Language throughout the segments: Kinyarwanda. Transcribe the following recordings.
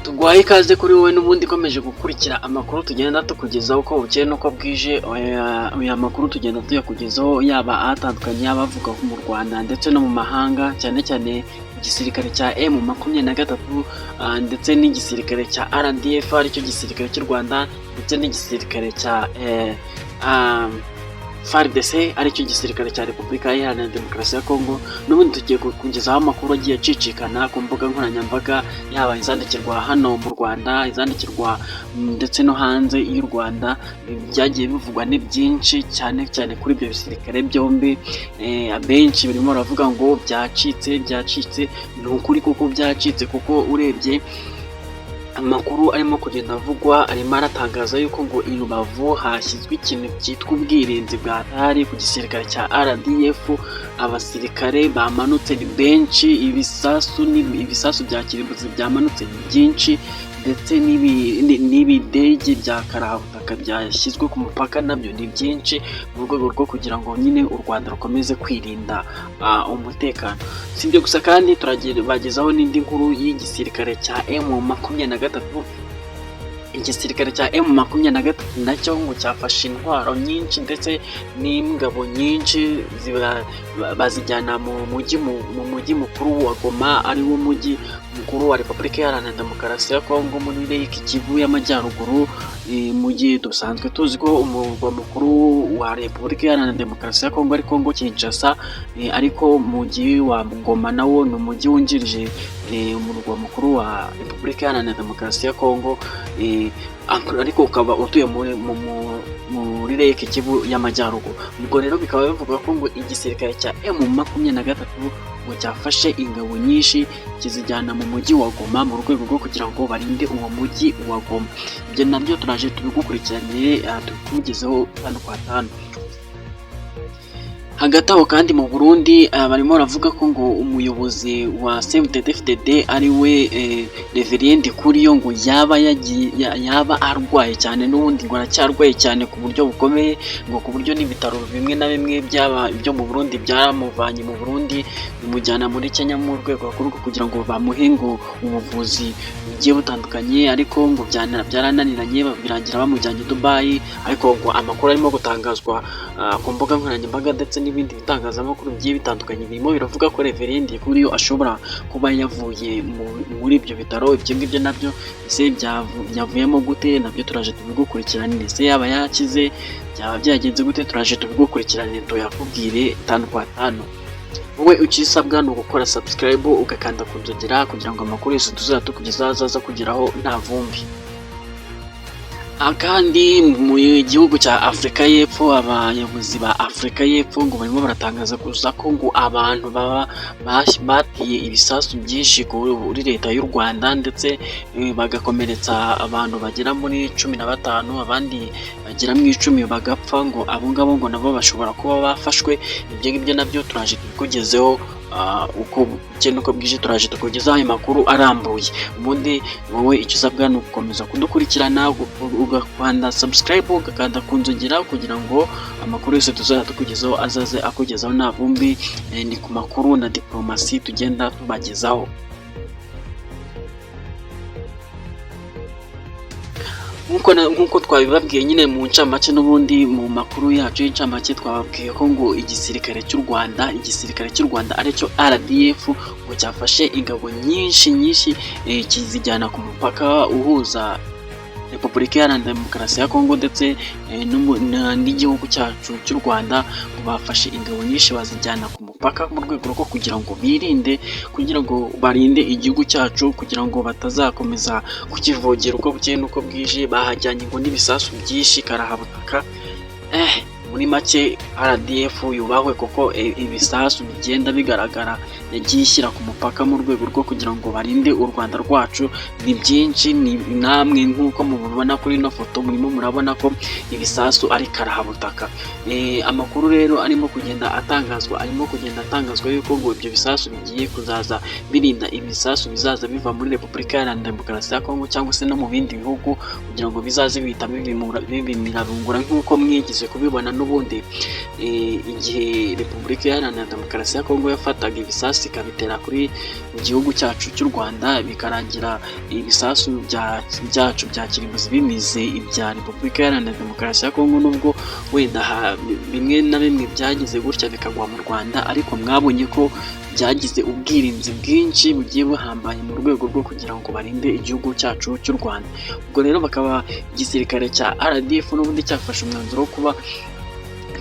Tuguhaye ikaze kuri wowe n'ubundi ikomeje gukurikira amakuru tugenda tukugezaho uko bukeye n'uko bwije. Aya makuru tugenda tuyakugezaho yaba atandukanye, yaba avuga mu Rwanda ndetse no mu mahanga, cyane cyane igisirikare cya M23 ndetse n'igisirikare cya RDF, aricyo gisirikare cy'u Rwanda, ndetse n'igisirikare cya FARDC, aricyo gisirikare cya Repubulika Iharanira Demokarasi ya Kongo. N'ubundi tugiye kukugezaho amakuru agiye acicikana ku mbuga nkoranyambaga, yaba izandikirwa hano mu Rwanda, izandikirwa ndetse no hanze y'u Rwanda. Byagiye bivugwa ni byinshi cyane cyane kuri ibyo bisirikare byombi. Abenshi barimo baravuga ngo byacitse, byacitse. Ni ukuri kuko byacitse, kuko urebye amakuru arimo kugenda avugwa, arimo aratangaza yuko ngo i Rubavu hashyizwe ikintu cyitwa ubwirinzi bwa tari ku gisirikare cya RDF. Abasirikare bamanutse ni benshi, ibisasu ibisasu bya kirimbuzi byamanutse ni byinshi, ndetse n'ibidege bya karahabutaka byashyizwe ku mupaka nabyo ni byinshi, mu rwego rwo kugira ngo nyine u Rwanda rukomeze kwirinda umutekano. Si ibyo gusa kandi, turabagezaho n'indi nkuru y'igisirikare cya M23. Igisirikare cya M23 nacyo ngo cyafashe intwaro nyinshi ndetse n'ingabo nyinshi, bazijyana mu mujyi mukuru wa Goma, ari wo mujyi mukuru wa Repubulika Iharanira Demokarasi ya Kongo muri Lake Kivu y'Amajyaruguru, mu gihe dusanzwe tuzi ko umurwa mukuru wa Repubulika Iharanira Demokarasi ya Kongo ari Kongo Kinshasa, ariko umujyi wa Goma nawo ni umujyi wungirije umurwa mukuru wa Repubulika Iharanira Demokarasi ya Kongo, ariko ukaba utuye muri Lake Kivu y'Amajyaruguru. Ubwo rero bikaba bivuga ko ngo igisirikare cya M23 ngo cyafashe ingabo nyinshi kizijyana mu mujyi wa Goma mu rwego rwo kugira ngo barinde uwo mujyi wa Goma. Ibyo nabyo turaje tubigukurikiranire, tukugezeho tanu kwa tanu. Hagati aho kandi mu Burundi barimo baravuga ko ngo umuyobozi wa CNDD-FDD, ari we Reverien Ndikuriyo, ngo yaba yagiye, yaba arwaye cyane. N'ubundi ngo aracyarwaye cyane ku buryo bukomeye, ngo ku buryo n'ibitaro bimwe na bimwe byaba ibyo mu Burundi byamuvanye mu Burundi bimujyana muri Kenya mu rwego rwo kugira ngo bamuhe ngo ubuvuzi bugiye butandukanye, ariko ngo byarananiranye, birangira bamujyanye i Dubai. Ariko ngo amakuru arimo gutangazwa ku mbuga nkoranyambaga ndetse n'ibindi bitangazamakuru bigiye bitandukanye birimo biravuga ko Reverien Ndikuriyo ashobora kuba yavuye muri ibyo bitaro. Ibyo ngibyo nabyo ese byavuyemo gute? Nabyo turaje tubigukurikiranire. Ese yaba yakize? Byaba byagenze gute? Turaje tubigukurikiranire, tuyakubwire tanu kwa tanu. Wowe ukisabwa ni ugukora subscribe, ugakanda ku nzogera, kugira ngo amakuru yose tuzajya tukugezaho azaza kugeraho nta vumbi. Kandi mu gihugu cya Afurika y'Epfo, abayobozi ba Afurika y'Epfo ngo barimo baratangaza gusa ko ngo abantu baba bateye ibisasu byinshi kuri leta y'u Rwanda, ndetse bagakomeretsa abantu bagera muri 15, abandi bagera mu 10 bagapfa, ngo abo ngabo ngo nabo bashobora kuba bafashwe. Ibyo ngibyo nabyo turaje tubikugezeho uko bukeye n'uko bwije, turaje tukugezaho ayo makuru arambuye. Ubundi wowe icyo usabwa ni ugukomeza kudukurikirana, ugakanda subscribe, ugakanda ku nzogera, kugira ngo amakuru yose tuzajya tukugezaho azaze akugezaho nta vumbi. Ni ku makuru na diplomasi tugenda tubagezaho. Nk'uko twabibabwiye nyine mu ncamake, n'ubundi mu makuru yacu y'incamake twababwiye ko ngo igisirikare cy'u Rwanda aricyo RDF ngo cyafashe ingabo nyinshi nyinshi, kizijyana ku mupaka uhuza Repubulika Iharanira Demokarasi ya Kongo ndetse n'igihugu cyacu cy'u Rwanda. Ngo bafashe ingabo nyinshi bazijyana ku mupaka mu rwego rwo kugira ngo birinde, kugira ngo barinde igihugu cyacu, kugira ngo batazakomeza kukivogera uko bukeye n'uko bwije. Bahajyanye ngo n'ibisasu byinshi karahabutaka. Muri make RDF yubahwe, kuko ibisasu bigenda bigaragara yagiye ishyira ku mupaka mu rwego rwo kugira ngo barinde u Rwanda rwacu ni byinshi. Ni namwe nk'uko mubibona kuri ino foto, murimo murabona ko ibisasu ari karahabutaka. Amakuru rero arimo kugenda atangazwa, yuko ngo ibyo bisasu bigiye kuzaza birinda ibisasu bizaza biva muri Repubulika Iharanira Demokarasi ya Kongo cyangwa se no mu bindi bihugu, kugira ngo bizaze bihita bibimirabungura, nk'uko mwigeze kubibona n'ubundi igihe Repubulika Iharanira Demokarasi ya Kongo yafataga ibisasu. zikabitera kuri mu gihugu cyacu cy'u Rwanda, bikarangira ibisasu byacu bya kirimbuzi bimize ibya Repubulika Iharanira Demokarasi ya Kongo. Nubwo wenda bimwe na bimwe byagize gutya bikagwa mu Rwanda, ariko mwabonye ko byagize ubwirinzi bwinshi bugiye buhambaye mu rwego rwo kugira ngo barinde igihugu cyacu cy'u Rwanda. Ubwo rero bakaba igisirikare cya RDF n'ubundi cyafashe umwanzuro wo kuba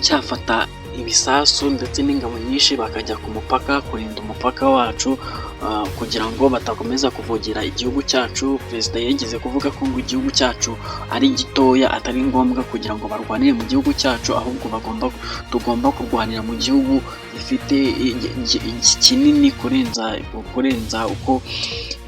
cyafata ibisasu ndetse n'ingabo nyinshi, bakajya ku mupaka kurinda umupaka wacu kugira ngo batakomeza kuvogera igihugu cyacu. Perezida yigeze kuvuga ko ngo igihugu cyacu ari gitoya, atari ngombwa kugira ngo barwanire mu gihugu cyacu, ahubwo tugomba kurwanira mu gihugu gifite kinini kurenza uko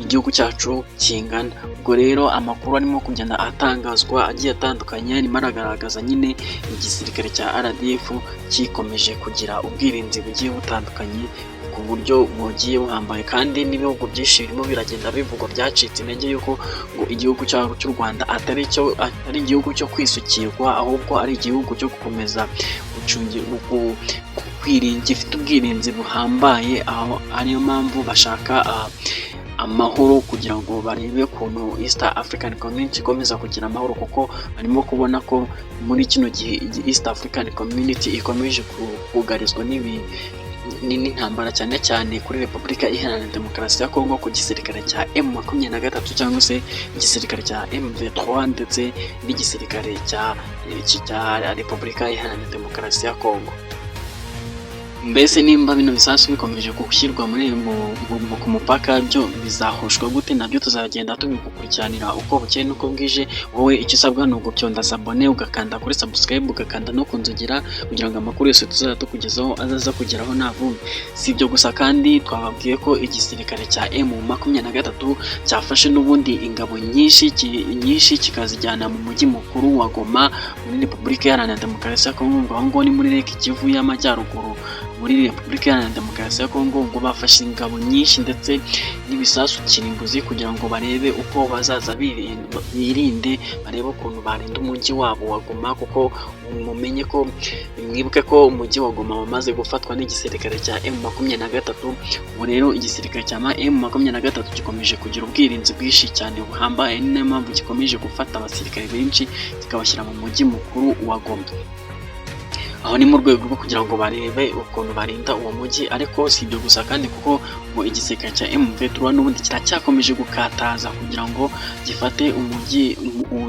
igihugu cyacu kingana. Ubwo rero amakuru arimo kugenda atangazwa agiye atandukanye arimo aragaragaza nyine igisirikare cya RDF gikomeje kugira ubwirinzi bugiye butandukanye ku buryo bugiye buhambaye, kandi n'ibihugu byinshi birimo biragenda bivugwa byacitse intege yuko ngo igihugu cyacu cy'u Rwanda atari igihugu cyo kwisukirwa, ahubwo ari igihugu cyo gukomeza gifite ubwirinzi buhambaye, aho ariyo mpamvu bashaka amahoro kugira ngo barebe ukuntu East African Community ikomeza kugira amahoro, kuko barimo kubona ko muri kino gihe East African Community ikomeje kugarizwa n'intambara, cyane cyane kuri Repubulika Iharanira Demokarasi ya Kongo, ku gisirikare cya M23 cyangwa se igisirikare cya M23 ndetse n'igisirikare cya Repubulika Iharanira Demokarasi ya Kongo. Mbese nimba bino bisasu bikomeje gushyirwa muri ku mupaka, byo bizahoshwa gute? Nabyo tuzagenda tubigukurikiranira uko bukeye n'uko bwije. Wowe icyo usabwa ni ugucyonda s'abonner, ugakanda kuri subscribe, ugakanda no ku nzogera, kugira ngo amakuru yose tuzajya tukugezaho azaza kugeraho nta vumbi. Si ibyo gusa kandi, twababwiye ko igisirikare cya M23 cyafashe n'ubundi ingabo nyinshi nyinshi, kikazijyana mu mujyi mukuru wa Goma muri Repubulika Iharanira Demokarasi ya Kongo. Ngo aho ngaho ni muri Lake Kivu y'Amajyaruguru muri Repubulika Iharanira Demokarasi ya Kongo. Ngo bafashe ingabo nyinshi ndetse n'ibisasu kirimbuzi kugira ngo barebe uko bazaza birinde, barebe ukuntu barinda umujyi wabo wa Goma, kuko mumenye ko, mwibuke ko umujyi wa Goma wamaze gufatwa n'igisirikare cya M23. Ubu rero igisirikare cya M23 gikomeje kugira ubwirinzi bwinshi cyane buhambaye, ni nayo mpamvu gikomeje gufata abasirikare benshi kikabashyira mu mujyi mukuru wa Goma. Aho ni mu rwego rwo kugira ngo barebe ukuntu barinda uwo mujyi. Ariko si ibyo gusa kandi, kuko ngo igisirikare cya M23 n'ubundi kiracyakomeje gukataza kugira ngo gifate umujyi,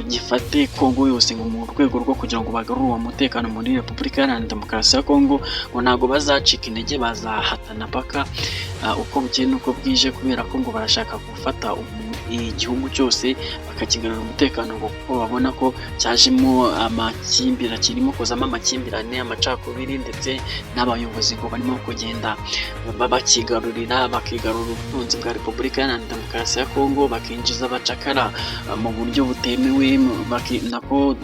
gifate Kongo yose, ngo mu rwego rwo kugira ngo bagarure uwo mutekano muri Repubulika Iharanira Demokarasi ya Kongo. Ngo ntabwo bazacika intege, bazahatana paka uko bukeye n'uko bwije, kubera ko ngo barashaka gufata igihugu cyose bakakigarura umutekano, ngo kuko babona ko cyajemo amakimbirane, kirimo kuzamo amakimbirane, amacakubiri, ndetse n'abayobozi ngo barimo kugenda bakigarurira, bakigarura ubutunzi bwa Repubulika Iharanira Demokarasi ya Kongo, bakinjiza abacakara mu buryo butemewe, nako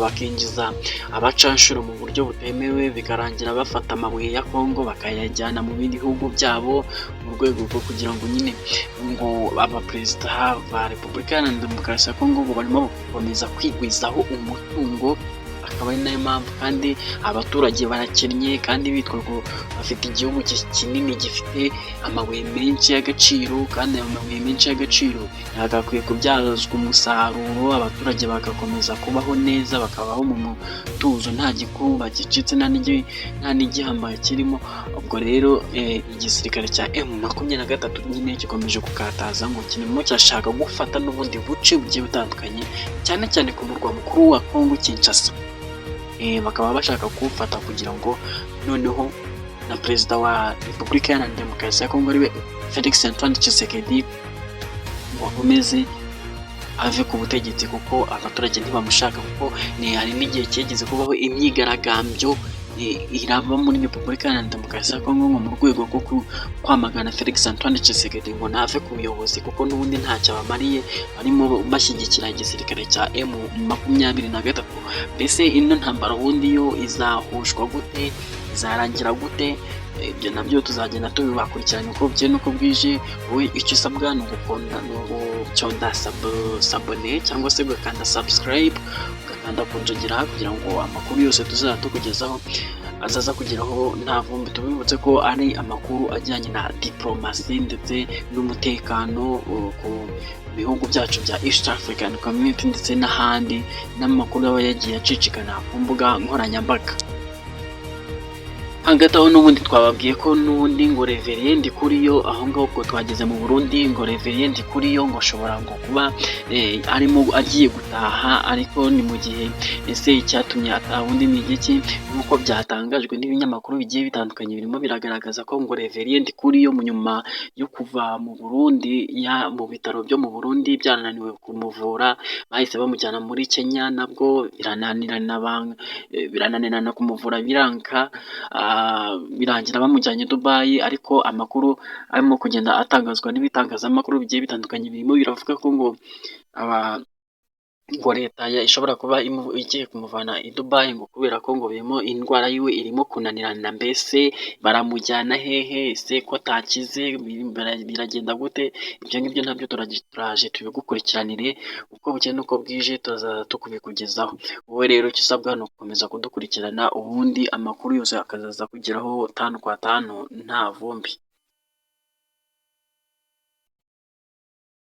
bakinjiza abacanshuro mu buryo butemewe, bikarangira bafata amabuye ya Kongo bakayajyana mu bindi bihugu byabo, mu rwego rwo kugira ngo nyine ngo abaperezida ba Repubulika Iharanira Demokarasi ya Kongo ngo barimo gukomeza kwigwizaho umutungo. Akaba ari nayo mpamvu kandi abaturage barakennye, kandi bitwa ngo bafite igihugu kinini gifite amabuye menshi y'agaciro, kandi ayo mabuye menshi y'agaciro yagakwiye kubyazwa umusaruro, abaturage bagakomeza kubaho neza, bakabaho mu mutuzo, nta gikuba gicitse, nta n'igihambaye kirimo. Ubwo rero igisirikare cya M23 nyine gikomeje gukataza, ngo kirimo kirashaka gufata n'ubundi buce bugiye butandukanye, cyane cyane ku murwa mukuru wa Kongo, Kinshasa. Bakaba bashaka kuwufata kugira ngo noneho na perezida wa Repubulika Iharanira Demokarasi ya Kongo, ariwe Felix Antoine Tshisekedi, ngo akomeze ave ku butegetsi, kuko abaturage ntibamushaka, kuko ni hari n'igihe cyigeze kubaho imyigaragambyo iraba muri Repubulika Iharanira Demokarasi ya Kongo, ngo mu rwego rwo kwamagana Felix Antoine Tshisekedi ngo ntave ku buyobozi, kuko n'ubundi ntacyo abamariye. Barimo bashyigikira igisirikare cya M23. Mbese ino ntambara ubundi yo izahushwa gute? Izarangira gute? Ibyo nabyo tuzagenda tubibakurikirana uko bukeye n'uko bwije. Wowe icyo usabwa ni ugukunda, ni ugucyonda s'abonner cyangwa se ugakanda subscribe, ugakanda ku nzogera, kugira ngo amakuru yose tuzajya tukugezaho. azaza kugeraho nta vumbi. Tubibutse ko ari amakuru ajyanye na diplomasi ndetse n'umutekano ku bihugu byacu bya East African Community ndetse n'ahandi, n'amakuru aba yagiye acicikana ku mbuga nkoranyambaga. Hagati aho n'ubundi twababwiye ko n'ubundi ngo Reverien Ndikuriyo, aho ngaho ubwo twageze mu Burundi, ngo Reverien Ndikuriyo ngo ashobora ngo kuba arimo agiye gutaha. Ariko ni mu gihe ese icyatumye ataha ubundi ni igiki? Nk'uko byatangajwe n'ibinyamakuru bigiye bitandukanye, birimo biragaragaza ko ngo Reverien Ndikuriyo mu nyuma yo kuva mu Burundi, ya mu bitaro byo mu Burundi byarananiwe kumuvura, bahise bamujyana muri Kenya, nabwo birananirana kumuvura, biranka, birangira bamujyanye Dubai. Ariko amakuru arimo kugenda atangazwa n'ibitangazamakuru bigiye bitandukanye birimo biravuga ko ngo aba ngo leta ishobora kuba igiye kumuvana i Dubai, ngo kubera ko ngo birimo indwara yiwe irimo kunanirana. Mbese baramujyana hehe? Ese ko atakize biragenda gute? Ibyo ngibyo nabyo turaje tubigukurikiranire uko bukeye n'uko bwije, turaza tukubikugezaho. Wowe rero icyo usabwa ni ugukomeza kudukurikirana, ubundi amakuru yose akazaza kugeraho tanu kwa tanu nta vumbi.